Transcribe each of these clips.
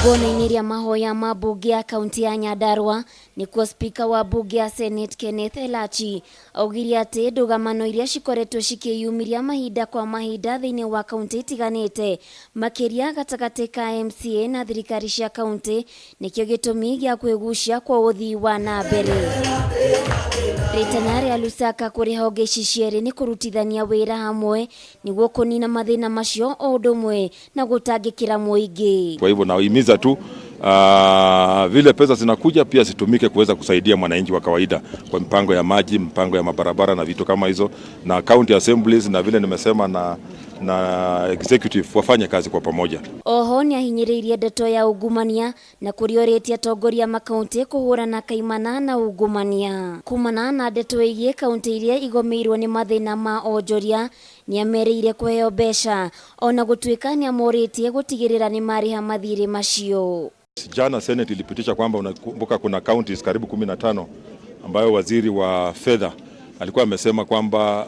Igongona-inĩ rĩa mahoya ma mbunge ya kaunti ya Nyandarua nĩkuo spika wa mbunge ya Senate Kenneth Elachi augire atĩ ndũgamano iria cikoretwo cikĩyumĩria mahinda kwa mahinda thĩinĩ wa kaunti itiganĩte makĩria gatagatĩ ka MCA na thirikari cia kaunti nĩkĩo gĩtũmi gĩa kwĩgucia kwa ũthii wa na mbere. Rĩtana rĩa Lusaka kũrĩ honge ici cierĩ nĩ kũrutithania wĩra hamwe nĩguo kũnina mathĩna macio o ũndũ ũmwe na gũtangĩkĩra mũingĩ. Kwa hivyo nawahimiza tu vile pesa zinakuja pia zitumike kuweza kusaidia mwananchi wa kawaida kwa mipango ya maji, mpango ya mabarabara na vitu kama hizo, na county assemblies na vile nimesema na executive wafanye kazi kwa pamoja. Oho nĩahinyĩrĩirie ndeto ya ungumania na kũrĩa orĩtie atongoria makaunti kũhũrana kaimana na ungumania. Kumana na ndeto ĩgiĩ kaunti iria igũmĩirwo nĩ mathĩna ma onjoria nĩamerĩire kũheo mbeca ona gũtuĩka nĩamorĩtie gũtigĩrĩra nĩmarĩha mathirĩ macio. Jana Senate ilipitisha kwamba, unakumbuka kuna counties karibu 15 ambayo waziri wa fedha alikuwa amesema kwamba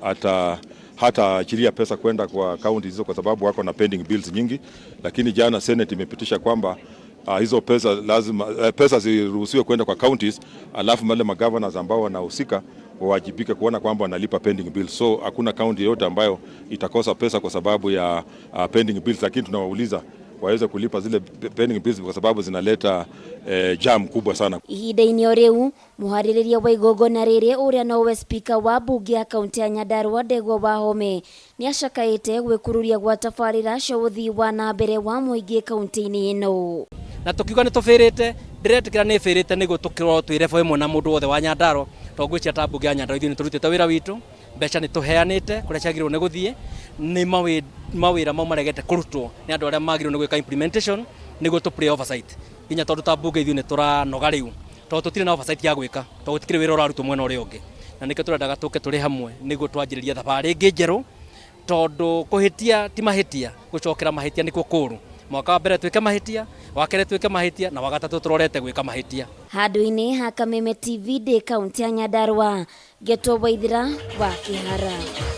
ata hataachilia pesa kwenda kwa county hizo kwa sababu wako na pending bills nyingi, lakini jana Senate imepitisha kwamba hizo pesa lazima pesa ziruhusiwe kwenda kwa counties, alafu wale magovernors ambao wanahusika wawajibike kuona kwamba wanalipa pending bills. So hakuna county yoyote ambayo itakosa pesa kwa sababu ya pending bills, lakini tunawauliza waweze kulipa zile pending bills kwa sababu zinaleta jam kubwa sana. Ihinda-inĩ o rĩu mũharĩrĩria wa igongona rĩrĩ ũrĩa nowe spika wa mbunge ya kaunti ya Nyandarua Ndegwa Wahome nĩacakaĩte gwĩkururia gwa tabarĩra cia ũthii wa na mbere wa mũingĩ kaunti-inĩ ĩno. Na tukiuga nĩ tũbĩrĩte, ndĩretĩkĩra nĩ bĩrĩte nĩguo tũkĩrwo twĩ level ĩmwe na mũndũ wothe wa Nyandarua, tondũ ngwĩciria ta mbunge ya Nyandarua ithuĩ nĩ tũrutĩte wĩra witũ, mbeca nĩ tũheanĩte kũrĩa ciagĩrĩirwo nĩ gũthiĩ, nĩ mawĩra mau maregete kũrutwo nĩ andũ arĩa magĩrĩirwo nĩ gwĩka implementation nĩguo tũ play oversight, nginya tondũ ta mbunge ithuĩ nĩ tũranoga rĩu tondũ tũtirĩ na oversight ya gwĩka, tondũ gũtikĩrĩ wĩra ũrarutwo mwena ũrĩa ũngĩ, na nĩkĩo tũrendaga tũke tũrĩ hamwe nĩguo twanjĩrĩrie thabarĩ ĩngĩ njerũ, tondũ kũhĩtia ti mahĩtia, gũcokera mahĩtia nĩkuo kũũru. Mwaka wa mbere twĩke mahĩtia, wa kerĩ twĩke mahĩtia, na wa gatatũ tũrorete gwĩka mahĩtia. Handũ-inĩ ha Kameme TV ndĩ kaunti ya Nyandarua, Ngetwo Waithira wa Kĩhara.